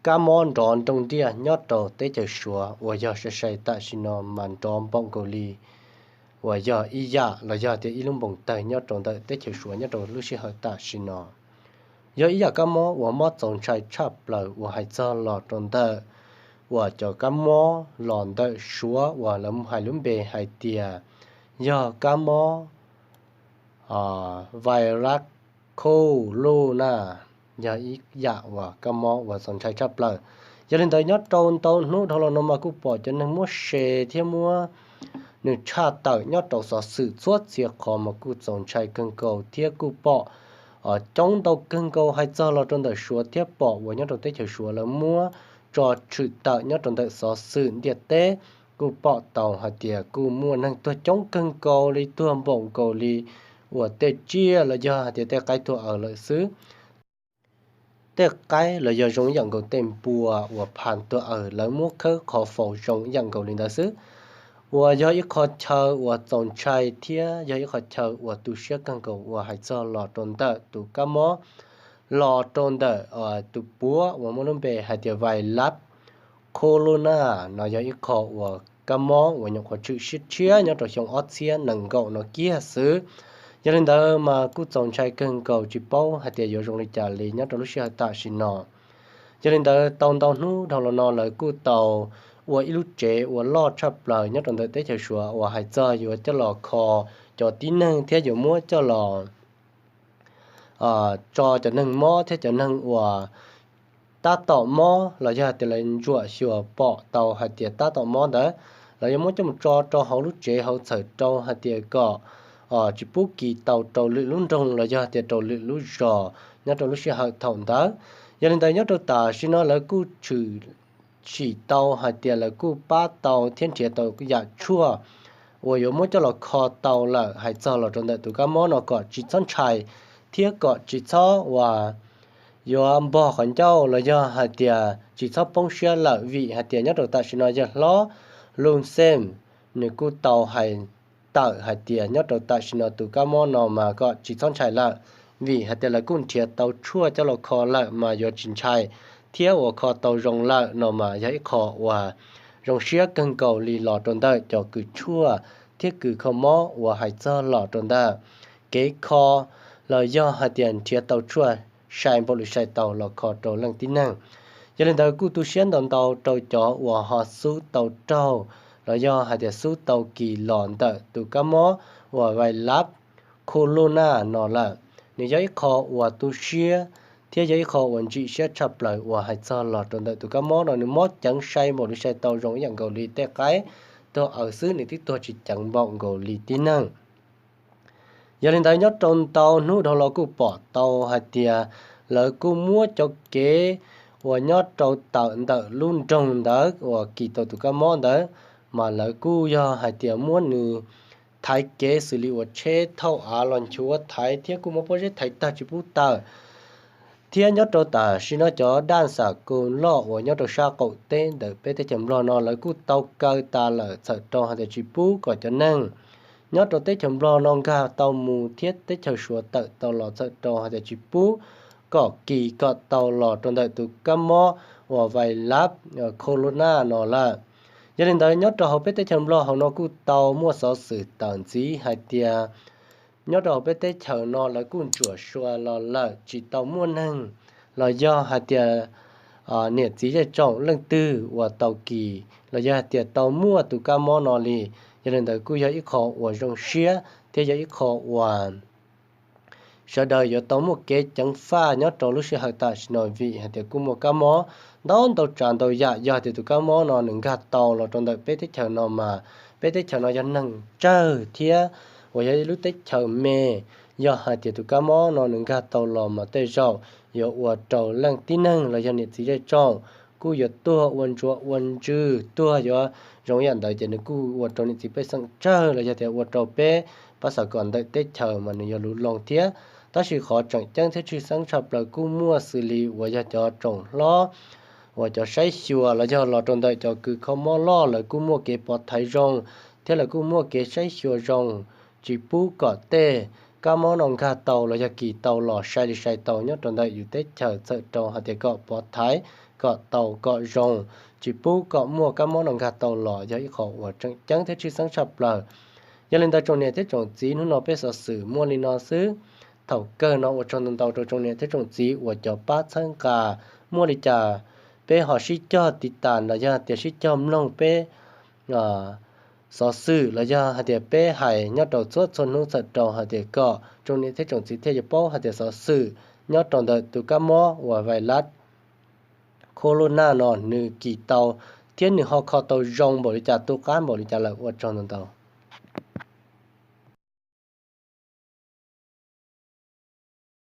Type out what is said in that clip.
kab mob nrov nroo ntiaj nyob rau teb chaws Suav uas yog sai sai tam sim no mas nrov npaum nkaus li uas yog ib yam los yog tias ib lub npoos tawg nyob rau ntawm teb chaws Suav nyob rau lub sij hawm tam sim no. Yog ib yam kab mob uas mob txaus ntshai tshaj plaws uas hais txog los rau ntawm uas cov kab mob los ntawm Suav uas lawv hais lub npe hais tias yog kab mob virus corona, yog ib yam uas kab mob uas txaus ntshai tshaj plaws. Yog li ntawd nyob rau ntau hnub dhau los no mas kuj pom cov neeg muab share thiab muab nws tshaj tawm nyob rau xov xwm txhua txhia qhov mas kuj txaus ntshai kawg nkaus thiab kuj pom coob ntau kawg nkaus hais txog los rau ntawm Suav thiab pom uas nyob rau teb chaws Suav lawv muab tso tshwm tawm nyob rau ntawm xov xwm ntiaj teb. Kuj pom tau hais tias kuj muaj neeg tuag coob kawg nkaus li, tuag npaum nkaus li uas tej tsiaj los yog hais tias tej qaib tuag aws lawm xwb. Tej qaib los yog zoo ib yam nkaus tej npua uas phaj tuag aws lawv muab khawb qhov faus zoo ib yam nkaus li ntawd xwb. Uas yog ib qho chaw uas txaus ntshai thiab yog ib qho chaw uas tu siab kawg nkaus uas hais txog los rau ntawm tus kab mob los rau ntawm tus puav uas muaj lub npe hais tias vais lab corona no yog ib qho uas kab mob uas nyuam qhuav tshwm siab tshiab nyob rau xyoo ob txhiab nees nkaum no kiag xwb. Yog li ntawd mas kuj txaus ntshai kawg nkaus tsis paub hais tias yuav zoo li cas li nyob rau lub sij hawm tam sim no. Yog li ntawd tau ntau hnub dhau los no lawv kuj tau ua ib lub tsev uas loj tshaj plaws nyob rau ntawm teb chaws Suav uas hais txog yuav coj los kho cov tib neeg thiab yuav muab coj los tso cov neeg mob thiab cov neeg uas tab tom mob los yog tias lawv ntsuam xyuas pom tau hais tias tab tom mob ntawd, lawv yuav muab coj mus tso rau hauv lub tsev hauv txhawm rau hais tias kom tsis pub kis tau rau lwm lub nroog los yog tias rau lwm lub zos nyob rau lub sij hawm thaum ntawd. Yog li ntawd nyob rau tam sim no lawv kuj tshwm sim tau hais tias lawv kuj pab tau thiab nrhiav tau yam tshuaj uas yuav muab coj los kho tau lawm hais txog los rau ntawm tus kab mob no kom tsis txhob ntshai thiab kom tsis txhob uas yuav npog qhov ncauj los yog hais tias tsis txhob poob siab lawm vim hais tias nyob rau tam sim no yawg hlob Lus Xeem nws kuj tau hais tawm hais tias nyob rau tam sim no tus kab mob no mas kom tsis txhob ntshai lawm, vim hais tias lawv kuj nrhiav tau tshuaj coj los kho lawm mas yuav tsis ntshai thiab uas kho tau zoo lawm no mas yog ib qho uas zoo siab kawg nkaus li los rau ntawm cov kws tshuaj thiab kws kho mob uas hais txog los rau ntawm kev kho los yog hais tias nrhiav tau tshuaj sai npaum li sai tau los kho rau leej tib neeg. Yog li ntawd kuj tu siab ntau ntau rau cov uas ho xub tau raug los yog hais tias xub tau kis los ntawm tus kab mob uas vais lab corona no lawm. Nws yog ib qho uas tu siab thiab yog ib qho uas ntsim siab tshaj plaws uas hais txog los rau ntawm tus kab mob no nws mob ceev sai npaum li sai tau zoo ib yam nkaus li tej qaib tuag aws xwb, nws twb tuag tsis ceev npaum nkaus li tib neeg. Yog li ntawd nyob rau ntau hnub dhau los kuj pom tau hais tias lawv kuj muab cov kev uas nyob rau tawm ntawm lub nroog ntawd uas kis tau tus kab mob ntawd, mas lawv kuj yog hais tias muab nws thaiv kev xws li uas tsheb thauj av los nchuav thaiv thiab kuj muab pob zeb thaiv tag tsis pub tawm. Thiab nyob rau tam sim no cov daj xam kos loj uas nyob rau sab qaum teb ntawm peb teb chaws Nplog no lawv kuj tau kaw tas lawm txhawm rau hais tias tsis pub kom cov neeg nyob rau teb chaws Nplog no nkag tau mus thiab teb chaws Suav tawm tau los txhawm rau hais tias tsis pub kom kis kom tau los rau ntawm tus kab mob uas vais lab corona no lawm. Yog li ntawd nyob rau hauv peb teb chaws Nplog hauv no kuj tau muaj xov xwm tawm ntxiv hais tias nyob rau hauv peb teb chaws no lawv kuj ntsuam xyuas los lawm tsis tau muaj neeg los yog hais tias niam txiv zej tsoom leej twg uas tau kis los yog hais tias tau muaj tus kab mob no li. Yog li ntawd kuj yog ib qho uas zoo siab thiab yog ib qho uas sawv daws yuav tau muaj kev ceev faj nyob rau lub sij hawm tam sim no vim hais tias kuj muaj kab mob ntau ntau tsav ntau yam. Yog tias tus kab mob no nws nkag tau los rau ntawm peb teb chaws no mas peb teb chaws no yog neeg tsawg thiab uas yog ib lub teb chaws me. Yog hais tias tus kab mob no nws nkag tau los mas tej zaum yuav ua rau leej tib neeg los yog niam txiv zej tsoom kuj yuav tuag ua ntsuav ua ntsws tuag yuav zoo yam ntawd ces nws kuj ua rau niam txiv pej xeem tsawg los yog tias ua rau peb pab xav kom ntawm teb chaws mas nws yuav luv loo thiab. Tab sis qhov tseem ceeb thiab tshwj xeeb tshaj plaws kuj muaj xws li uas yog cov tsoom hlob uas cov saib xyuas los yog los rau ntawm cov kws kho mob loj lawv kuj muaj kev pov thaiv zoo thiab lawv kuj muaj kev saib xyuas zoo tsis pub kom tej kab mob no nkag tau los yog kis tau los sai li sai tau nyob rau ntawm yus teb chaws txhawm rau hais tias kom pov thaiv kom tau kom zoo, tsis pub kom muaj kab mob no nkag tau los yog ib qho uas tseem ceeb thiab tshwj xeeb tshaj plaws. Yog li ntawd tsoom niam thiab tsoom txiv, hnub no peb xov xwm muaj li no xwb. Thaum kawg no ua tsaug ntau ntau rau tsoom niam thiab tsoom txiv uas cov pab txhawb nqa. Muaj li cas peb ho sib cog tiv tas los yog tias sib cog mloog peb xov xwm los yog hais tias peb hais nyob rau txhua txhua hnub txhawm rau hais tias kom tsoom niam thiab tsoom txiv thiaj yuav paub hais tias xov xwm nyob rau ntawm tus kab mob uas vais lav kho lub naj no nws kis tau thiab nws ho kho tau zoo npaum li cas, tu qab npaum li cas lawm. Ua tsaug ntau ntau.